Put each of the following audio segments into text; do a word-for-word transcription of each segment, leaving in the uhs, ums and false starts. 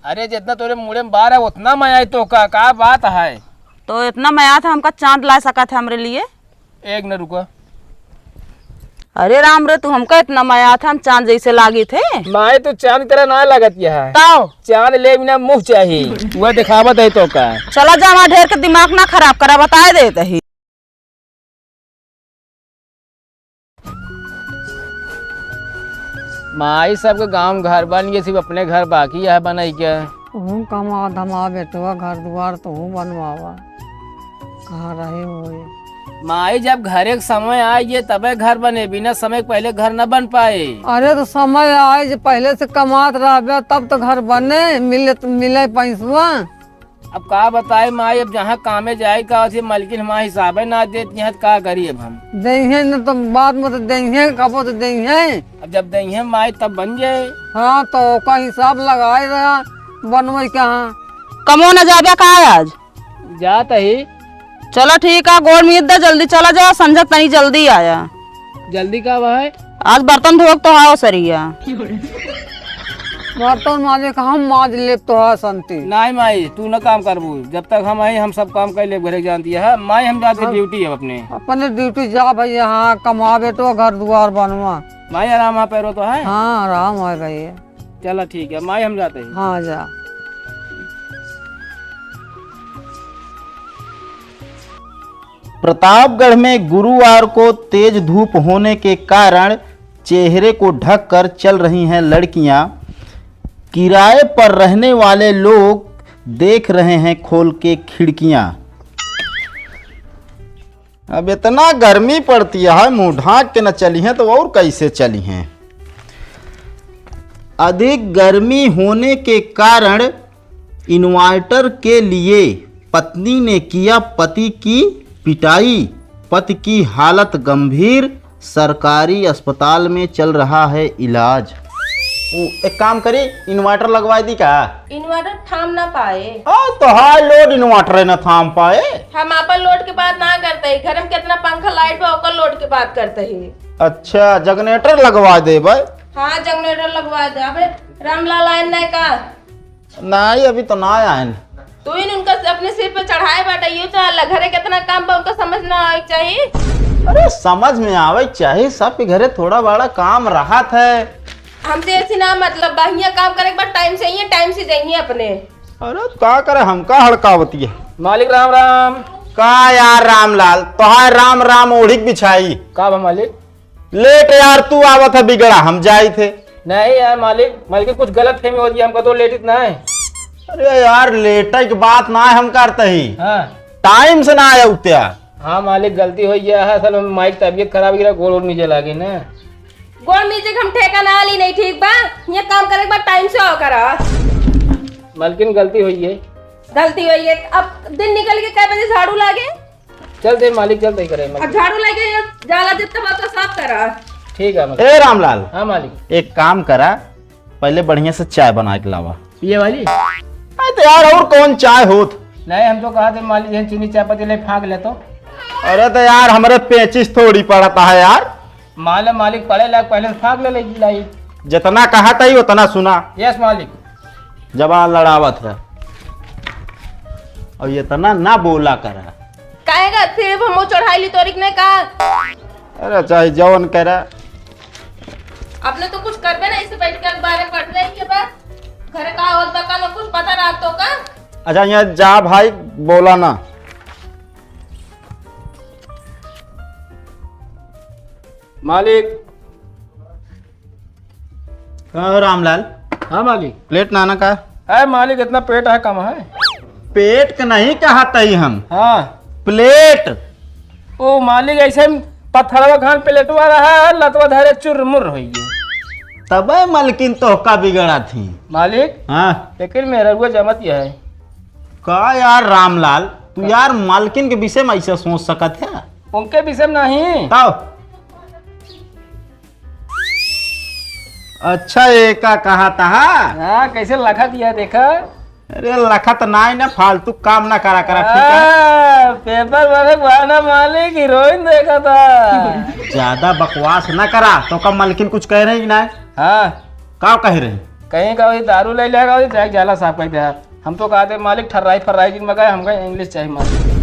अरे, जितना तोरे मुड़े में बार है, उतना मया है तोका, का बात है? तो इतना मया था, हमका चाँद लाय सकत है हमरे लिए? एक न रुका। अरे राम रे, तू हमका इतना मया था, हम चाँद जैसे लागित है। माई, तू चाँद की तरह ना लागत यह। ताओ। चाँद ले बिना मुँह चाही, वह दिखावत है तोका। चला जा, वहाँ ढेर के दिमाग ना खराब करा, बताए देत ही। माई, सबके गाँव में घर बन गए, सिर्फ अपने घर बाकी है बनई के। तू कमा धमा बेटवा, घर दुआर तू बनवावा, कहाँ रहे होए। माई, जब घरे के समय आए, तबे घर बने, बिना समय के पहले घर न बन पाए। अरे, तो समय आए, जब पहले से कमात रहबे, तब तो घर बने, मिले, मिले पैसवा। अब का बताई माई, अब जहाँ कामे जाए का होती, मलकिन हमारा हिसाबे ना देती है, तो का करी अब हम? देइहे न तो बाद में तो देइहे, कबो तो देइहे। अब जब देइहे माई तब बन जाए। हाँ, तो ओका हिसाब लगाए रहा, बनवे कहाँ। कमो न जाबे का आज? जात ही। चला ठीक है, गोड़ मीत दे, जल्दी चला जा, संझा तनी जल्दी आया। जल्दी का बा है? आज बर्तन धोक तो हाओ सरिया। बर्तन माजे का हम माज लेब तो हा संती। नाहीं माई, तू न काम करबू, जब तक हम आई हम सब काम कर लेब घरे, जानती है माई, हम जाते हाँ। ड्यूटी है अपने। अपने ड्यूटी जा भैया, हाँ कमाबे तो घर दुआर बनवा। माई आराम है पैरो तो है? हाँ आराम है भैया। चला ठीक है माई, हम जाते हैं। हाँ जा। प्रतापगढ़ में गुरुवार को तेज धूप होने के कारण चेहरे को ढककर चल रही हैं लड़कियां। किराए पर रहने वाले लोग देख रहे हैं खोल के खिड़कियां। अब इतना गर्मी पड़ती है, मुंह ढांक के न चली हैं तो और कैसे चली हैं? अधिक गर्मी होने के कारण इन्वर्टर के लिए पत्नी ने किया पति की पिटाई, पति की हालत गंभीर, सरकारी अस्पताल में चल रहा है इलाज। ओ, एक काम करी, इन्वर्टर लगवा दी का? इन्वर्टर थाम ना पाए। आ, तो हाई लोड इन्वर्टर है ना थाम पाए। हम आपन लोड के बात ना करते ही, घर में कितना पंखा लाइट बा ओकर लोड के बात करते ही। अच्छा, जनरेटर लगवा दे भाई। हाँ, जनरेटर लगवा दे। अबे रामलाल आयन नहीं का? नहीं, अभी तो ना आयन। तू ही उनका अपने सिर पे चढ़ाए बाटे, ये तो अलग घरे कितना काम बा, उनका समझ ना आवे के चाहिए। अरे समझ में आवे के चाहिए, सबके घरे थोड़ा बड़ा काम रहत है। हमसे ऐसी ना मतलब बा, हियां काम करे के बाद टाइम से आइए, टाइम से जाइए अपने। अरे का करे, हमका हड़कावती है। मालिक राम राम। का यार रामलाल, तोहार राम राम ओढ़ी के बिछाई। का बा मालिक? लेट यार, तू आवत है बिगड़ा, हम जाई थे। नहीं यार मालिक, मालिक कुछ गलत फहमी होती है, हमका तो लेटित ना है। अरे यार, लेटे के बात ना है, हम करते ही। हाँ। टाइम से ना आया उत्या। हाँ मालिक, गलती हो गया है, असल में माई की तबीयत खराब गिरा, गोड़ वोड़ मीजे लागे ना। गोड़ मीजे के हम ठेका ना ली नहीं, ठीक बा? ये काम करे के बाद टाइम से आओ करा। मालकिन गलती हुई है। गलती हुई है। अब दिन निकल के कै बजे झाड़ू लागे? चल दे मालिक, चल दे करे अब मालिक। झाड़ू लेके ये जाला जितना बात साफ करा। ठीक है मालिक। ए रामलाल। हाँ मालिक। एक काम करा, पहले बढ़िया से चाय बना के लावा। ये वाली? अरे तो यार, और कौन चाय होत? नहीं, हम तो कहा थे मालिक, जैसे चीनी चाय पत्ती ले फाँक ले तो। अरे तो यार, हमरे पेचिस थोड़ी पड़ता है यार। माल मालिक पड़े लाग, पहले से फाँक ले ले लाई। जितना कहा था ही उतना सुना। यस मालिक। जबान लड़ावत है। और इतना ना बोला करा। काहे का सिर्फ हम चढ़ाई ली तोरिक ने का? अरे चाहे जवन करा। अपने तो कुछ करबे ना, इसे बैठ के अखबार पढ़ रहे हैं बस। घर का होत बा का ना कुछ पता रहा तो का? अच्छा यहाँ जा भाई, बोला ना। मालिक। का हो रामलाल? हाँ मालिक। प्लेट नाना का? है मालिक, इतना पेट है कम है। पेट का नहीं कहा तई हम। हाँ। प्लेट। ओ मालिक, ऐसे में पत्थरवा खान प्लेटवा रहा है, लतवा धरे चुरमुर होइए। तबे मलकिन तोहका बिगड़ा थी। मालिक। हाँ। लेकिन मेरा रुआ जमत यह है। का यार रामलाल, तू यार मालकिन के विषय में ऐसा सोच सकत है? उनके विषय में नहीं। तब? अच्छा, एका कहा तहा? हाँ, कैसे लखत यह देखा? अरे, लखत नाय ना, फालतू काम ना करा करा, ठीक है? हाँ, पेपर वाले को आना मालिक, हीरोइन देखा था। ज्यादा बकवास ना करा, तो का मलकिन कुछ कह रही कि ना? हाँ। का कह रही? कहीं का वही दारू ले लेगा, वही जाके जाला साफ कर देहा। हम तो कहते मालिक ठर्राई फर्राई जिन मगाए, हमका English चाहिए मालिक।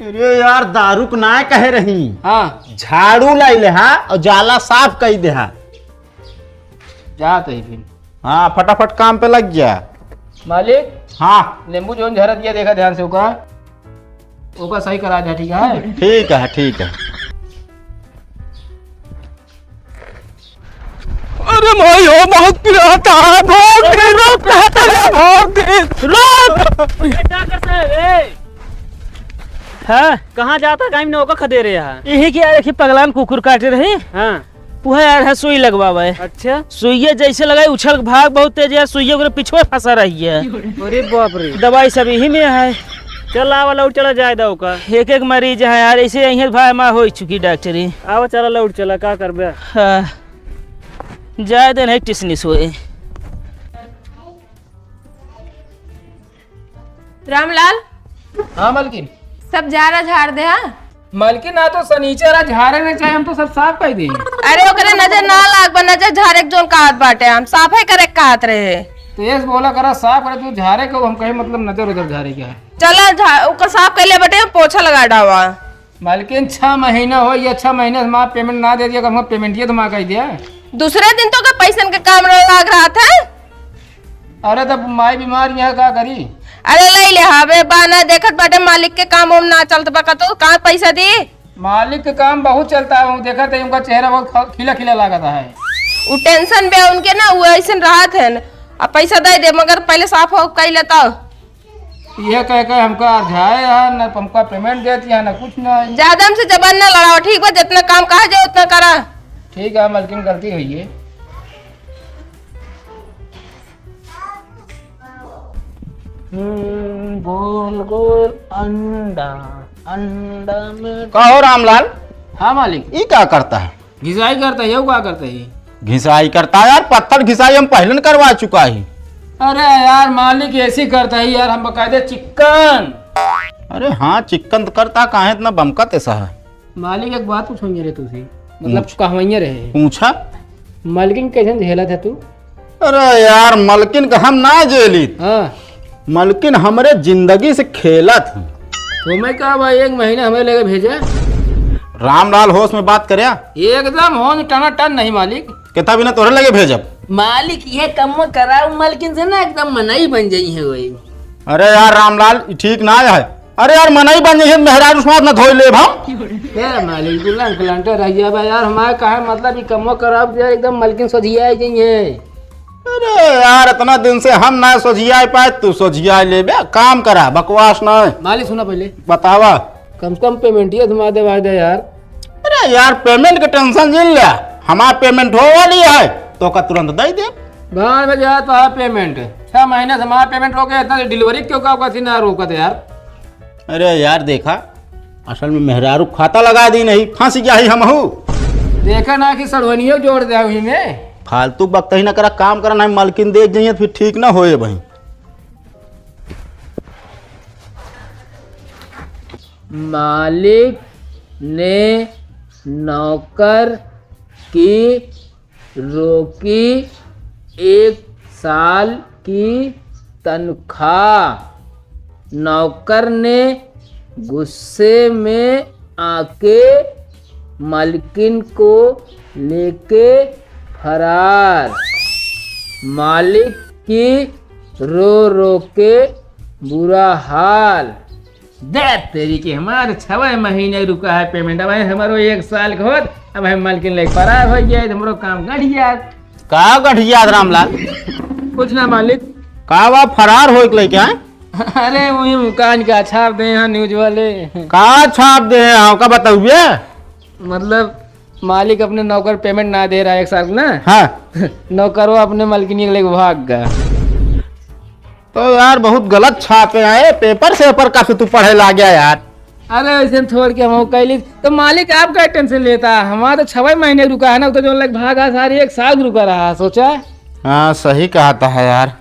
अरे यार, दारू क नाय कहे रही। हाँ। झाड़ू लाई लेहा और जाला साफ कई देहा। जात ही फिर। हाँ, फटाफट काम पे लग जा। मालिक। हाँ। नींबू जौन झरत गया, देखा ध्यान से ओका, ओका सही करा जा, ठीक है? ठीक है, ठीक है। अरे भाई हो, बहुत पिराता है, भाग दे, रोक, कहता है, भाग दे, रोक। ए, डॉक्टर साहब, ए। हाँ? कहाँ जाता, काहे में ओका खदेरे है? यही क्या, देखी, पगलान कुकुर काटे रही। हाँ। वह यार है सुई लगवावे। अच्छा। सुइया जैसे लगाई, उछल के भाग बहुत तेज यार, सुइया ओकरे पिछुए फंसा रही है। अरे बाप रे। दवाई सब यही में है। चल आवा, लौट चला जाए दा ओका। एक एक मरीज है यार, ऐसे यहीं भाई माँ हो चुकी डॉक्टरी। आवा चला, लौट चला, का करबे? हाँ। जाए दे नहीं टिसनिस होए। रामलाल। हाँ मलकिन। सब जारा झाड़ दे, हाँ? मलकिन, ना तो सनीचर है, झारे नहीं चाहे, हम तो सब साफ कर देंगे। अरे ओकरे नजर ना लाग बा, नजर झारे के जोन कहत बाटे, हम साफे करे के कहत रहे। तो ये बोला करा साफ करे, तू झारे के, हम कहे मतलब नजर उधर झारे के है। चला झा-, ओकर साफ कर ले बटे, हम पोछा लगा डावा। मालकिन, छह महीना हो, ये छह महीने से माँ पेमेंट ना दे दिया, कम से कम पेमेंटिया तो माँ कह दिया। दूसरे दिन तो का पैसन के काम न लाग रहा था। अरे, तब माई बीमार यहाँ का करी? अरे, ले ले, हवे बाना देखत बाटे, मालिक के काम उम ना चलत बा, कतो कहाँ पैसा दी? मालिक के काम बहुत चलता है, वो देखत है, उनका चेहरा बहुत ख-, खिला खिला लागत है। उ टेंशन बे उनके ना, वो ऐसन रहत है न। अब पैसा दे दे, मगर पहले साफ हो कई लेता। ये कह के हमका अरझाए है, न हमका पेमेंट देती है, न कुछ ना। ज्यादा हमसे जबान ना लड़ाओ, ठीक बा? जितना काम कहा जाए उतना करा। ठीक है, मलकिन, गलती हुई है। हम्म, गोल गोल अंडा, अंडा में का हो रामलाल? हाँ मालिक। ई का करता है? घिसाई करता है, यहू का करता है? घिसाई करता है यार, पत्थर घिसाई हम पहले न करवा चुका ही। अरे यार मालिक, ऐसी करता है यार, हम बकायदे चिक्कन। अरे हाँ, चिक्कन तो करता, काहे इतना बमकत ऐसा है? मालिक, एक बात पूछेंगे रे तुझसे, मतलब पूछ। कहवइया रहे। पूछा। मालकिन कैसन झेलत है तू? अरे यार, मलकिन का हम ना जेलित। हाँ। मलकिन हमरे जिंदगी से खेलत ही। तो मैं कहा भाई, एक महीना हमें लेके भेजा। रामलाल, होश में बात करे। एकदम होश टनाटन नहीं मालिक। कितना बिना तोहरे लगे भेजब? मालिक, ये कम कराओ, मलकिन से ना एकदम मनई बन जाई है वही। अरे यार रामलाल, ई ठीक ना है। अरे यार, मनई बन जाई है, मेहरारू समाज ना धोई लेब हम। ए मालिक, गुलाम गुलांटे रह गया बा यार, हमारे कहे मतलब ई कमवा कराओ यार, एकदम मलकिन सोझिया आई जाई है। अरे यार, इतना दिन से हम ना सोझिया पाए, तू सोझिया लेबे, काम करा, बकवास ना। मालिक सुना पहले। बतावा। कम से कम पेमेंटिया थमा दे भाई दे यार। अरे यार, पेमेंट के टेंशन जिन ले, हमार पेमेंट हो वाली है, तो का तुरंत दे दे। भाई में जा तो है पेमेंट, छह महीने से हमार पेमेंट रोके, इतना डिलीवरी क्यों का, का थी ना रोकत यार। अरे यार, देखा, असल में मेहरारू खाता लगा दी नहीं, फंस गया ही हमहू। देखा ना कि सड़वनियो जोड़ दे हुई में। फालतू बकतही ना करा, काम करा, नहीं मालकिन देख जाइए, फिर ठीक ना होए भाई। मालिक ने नौकर की रोकी एक साल की तनख्वाह। नौकर ने गुस्से में आके मालकिन को लेके फरार। मालिक की रो रो के बुरा हाल। दे तेरी के, हमार छवे महीने रुका है पेमेंट, अब हमारो एक साल के होत, अब हम मालकिन लेके फरार हो गया, हमरो काम गड़िया। का गठियात रामलाल? कुछ ना मालिक। का बा, फरार होइक लइके, हैं? अरे वही मकान का छाप दे हैं न्यूज वाले। का छाप दे हैं, हमका बताउबे? मतलब मालिक अपने नौकर पेमेंट ना दे रहा है एक साल ना। हाँ। नौकरवा अपने मालकिन के लेके भाग गया। तो यार बहुत गलत छापे हैं, पेपर से ऊपर का से तू पढ़े लाग गया यार। अरे वैसे हम छोड़ के हम कैली तो मालिक आप का टेंशन लेता है, हमारा तो छवे महीने रुका है ना, वो तो जो लग भागा सारी एक साल रुका रहा, सोचा। हाँ सही कहता है यार,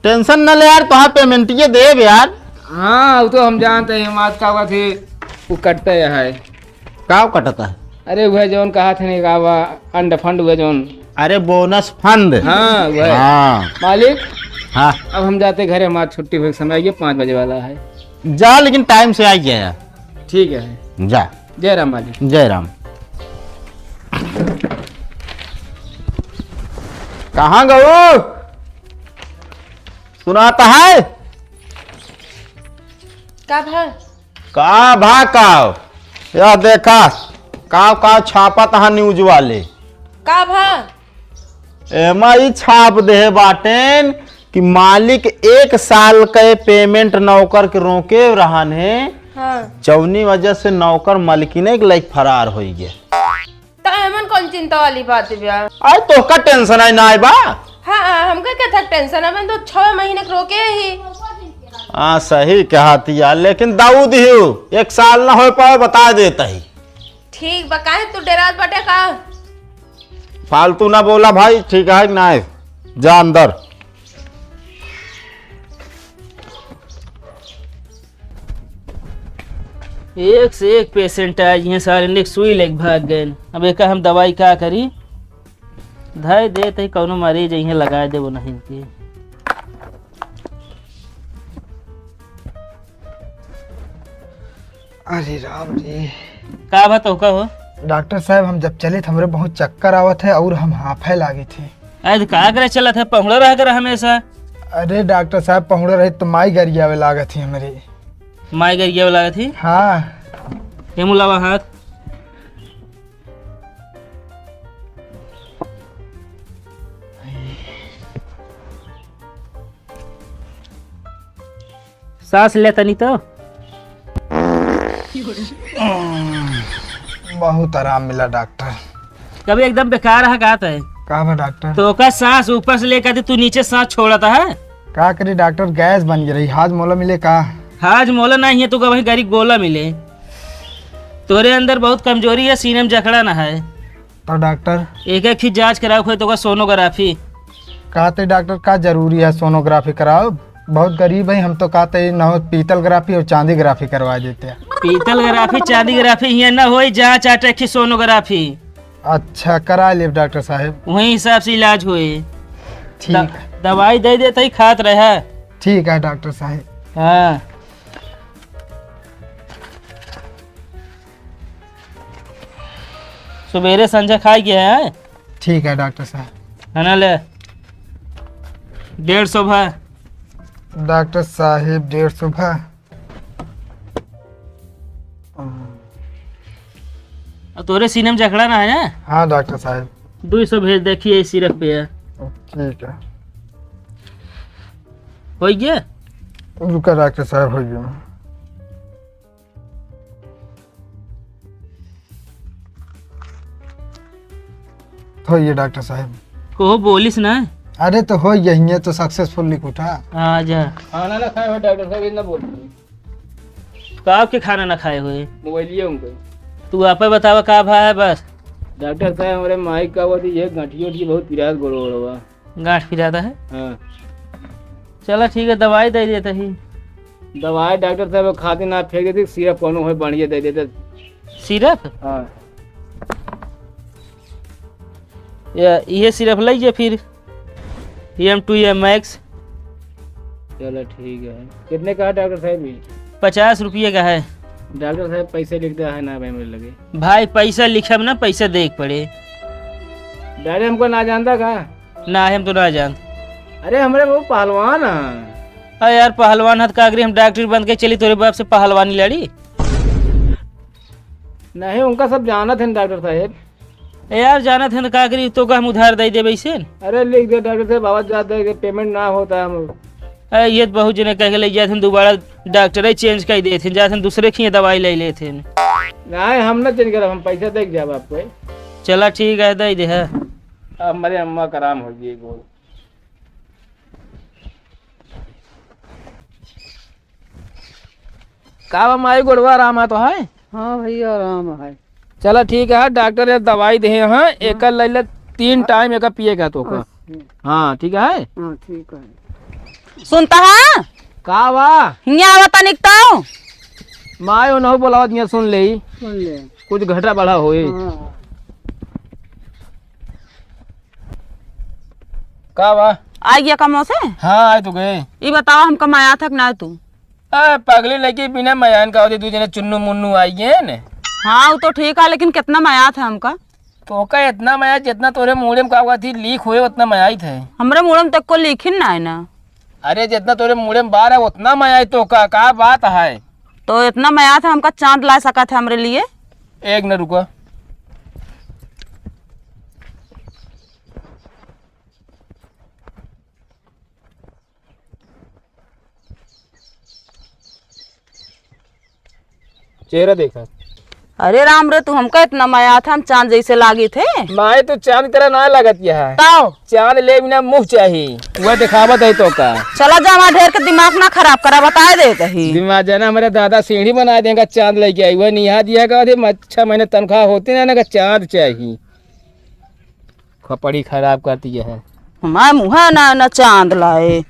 टेंशन न ले यार, तुहार पेमेंटिये देब यार। हाँ वो तो हम जानते हैं, मात का हुआ थे वो कटते है। का कटता है? अरे वह जौन कहा थे नहीं का हुआ अंड फंड हुआ जौन। अरे, बोनस फंड। हाँ, वह। हाँ। मालिक, हाँ। अब हम जाते घरे, हमार छुट्टी होए के समय आइए, पाँच बजे वाला है। जा, लेकिन टाइम से आ गया। ठीक है। जा। जय राम मालिक। जय राम। कहाँ गऊ? सुनाता है? का भा? का भा का? यह देखा, का, का छापत हा न्यूज वाले। का भा? एमा ई छाप देहे बाटेन कि मालिक एक साल के पेमेंट नौकर के रोके रहन है, हाँ। जौनी वजह से नौकर मलकिने के लइके फरार होइ गए। त एमन कौन चिंता वाली बात बा? अरे तोहका टेंशन है ना बा? हाँ, हमका क्या था टेंशन, अपन तो छह महीने के रोके ही। हाँ, सही कहा थी यार, लेकिन दाऊद ही हो, एक साल ना हो पाए, बता देता ही। ठीक बा, काहे तू डेरात बाटे का? फालतू ना बोला भाई, ठीक है कि ना? जा अंदर। एक से एक पेशेंट आए, इहे सारे ने सुई लेके भाग गए। अब एका हम दवाई का करी? धय दे तही कौनो मरीज इहे लगा दे, वो नहीं के। अरे राम रे। का बा तोहका हो? डॉक्टर साहब, हम जब चले त हमरे बहुत चक्कर आवत है और हम हाफे लागे थे। अरे त का करे चलत है, पहुड़ा रहा कर हमेशा। अरे डॉक्टर साहब, पहुड़ा रहे तो माई गरियावे लागत ही हमरे। माई गरियावे लागत ही? हाँ। ये मुलावा हाथ। सांस ले तनी तो। बहुत आराम मिला डॉक्टर। कभी एकदम बेकार है का तय? का बा डॉक्टर? तो का सांस ऊपर से लेकर तू नीचे सांस छोड़ता है? का करी डॉक्टर, गैस बन गई रही, हाजमोला मिले का? हाजमोला नहीं है तो का वही गरी गोला मिले। तोरे अंदर बहुत कमजोरी है, सीने में जकड़ा ना है। तो डॉक्टर? एक एक ही जांच कराओ, कोई तो का सोनोग्राफी। कहते डॉक्टर का जरूरी है सोनोग्राफी कराओ? बहुत गरीब है हम, तो कहते न हो पीतलग्राफी और चांदीग्राफी करवा देते हैं। पीतलग्राफी, चांदीग्राफी हियां न होई, जांच आटे की सोनोग्राफी। अच्छा, करा लेब डॉक्टर साहब। वही हिसाब से इलाज होई। ठीक द-, है। दवाई दे देते ही खात रहे। ठीक है डॉक्टर साहब। हाँ। सुबेरे संझा खाए के है। ठीक है डॉक्टर साहब। है ना, ले। डेढ़ सौ भा। डॉक्टर साहब, डेढ़ सौ भा। अब तोरे सीने में जकड़ा ना है ना? हाँ डॉक्टर साहब। दुई सौ भेज देखिए, इसी रख पे है। ठीक है। हो गया? रुका डॉक्टर साहब, हो गया। होइए डॉक्टर साहब। कहो बोलिस ना। अरे तो हो यही है तो सक्सेसफुल लिख उठा। हाँ जा। खाना ना खाए हो डॉक्टर साहब, इतना बोल। का आपके खाना ना खाए हुए? मोबाइलिए उनको। तू आपे बतावा का भा है बस। डॉक्टर साहब, हमरे माई का वो थी, ये गठियो थी बहुत पिरात गोड़ ओड़ हुआ। गांठ पिराता है? हाँ। चला ठीक है, दवाई दे देता ही। दवाई डॉक्टर साहब खाते ना फेंक देते, सिरप कोनो होए बढ़िया दे देते। सिरप? हाँ। या, इहे सिरप लइए फिर, एम टू एम मैक्स। चलो ठीक है। कितने का है डॉक्टर साहब ये? पचास रुपये का है। डॉक्टर साहब पैसे लिख दे है ना भाई मेरे लगे। भाई पैसा लिखब ना, पैसा दे के पड़े। डॉक्टर हमको ना जानता का? ना, हम तो ना जान। अरे, हमरे वो पहलवान हैं। अरे यार, पहलवान हत का करी, हम डॉक्टर बन के चली, तोरे बाप से पहलवानी लड़ी? नहीं, उनका सब जानत हैं डॉक्टर साहब। ए यार, जानत हैं तो का करी, तो का हम उधार दे देबे इसे? अरे, लिख दे डॉक्टर साहब, आवाज जात है कि पेमेंट ना होता है हम। अरे, ये तो बहुत जने कह के ले जात हैं, दोबारा डॉक्टर ही चेंज कर देत हैं, जात हैं दूसरे खिए दवाई ले लेत हैं। नहीं, हम ना चेंज करब, हम पैसा दे के जाब आपको। चला ठीक है, दे दे है। अब हमारे अम्मा का आराम हो गई गोल। का बा माई, गोड़वा आराम है तो है? हाँ भैया, आराम है। चला ठीक है, डॉक्टर ये दवाई दे हैं, हाँ। एकर ले ले, तीन टाइम एकर पिए का तो का। अच्छा। हाँ, ठीक है। हाँ, ठीक है। सुनता है? का बा? हियाँ आवा तनिक तो। माई ओनहु बोलावत हियाँ सुन ले। सुन ले। कुछ घटा बढ़ा होई। हाँ। का बा? आ गया कमो से? हाँ, आए तो गए। ई बतावा, हमका मयात है कि ना तू? आ, पगली लड़की बिना मयान का होती, दू जने चुन्नू मुन्नू आई गए ने। हाँ, वो तो ठीक है, लेकिन कितना मयात है हमका? तो का इतना मयात, जितना तोरे मूड़े में का हुआ थी, लीक हुए, उतना मयात है। हमरे मूड़े में तक को लीक ही ना है ना। अरे, जितना तोरे मूड़े में बार है, उतना मयात तो का, का बात है? तो इतना मयात है, हमका चांद ला सकत है हमरे लिए? एक न रुको। चेहरा देखा। अरे राम रे, तू हमका इतना मयात है, हम चांद जैसे लागित है। माए, तू चांद की तरह ना लगत यह। ताओ। चांद ले बिना मुँह चाही, वह दिखावत है तो का। चला जा, वहाँ ढेर के दिमाग ना खराब करा, बताए देत ही। दिमाग जाना, हमारे दादा सीढ़ी बना देगा, चांद लेके आई, वह निहा दिया का, छह महीने तनख्वाह होती ना, ना का चांद चाही। खोपड़ी खराब कर दिया है। हमारे मुँह ना, ना चांद लाए।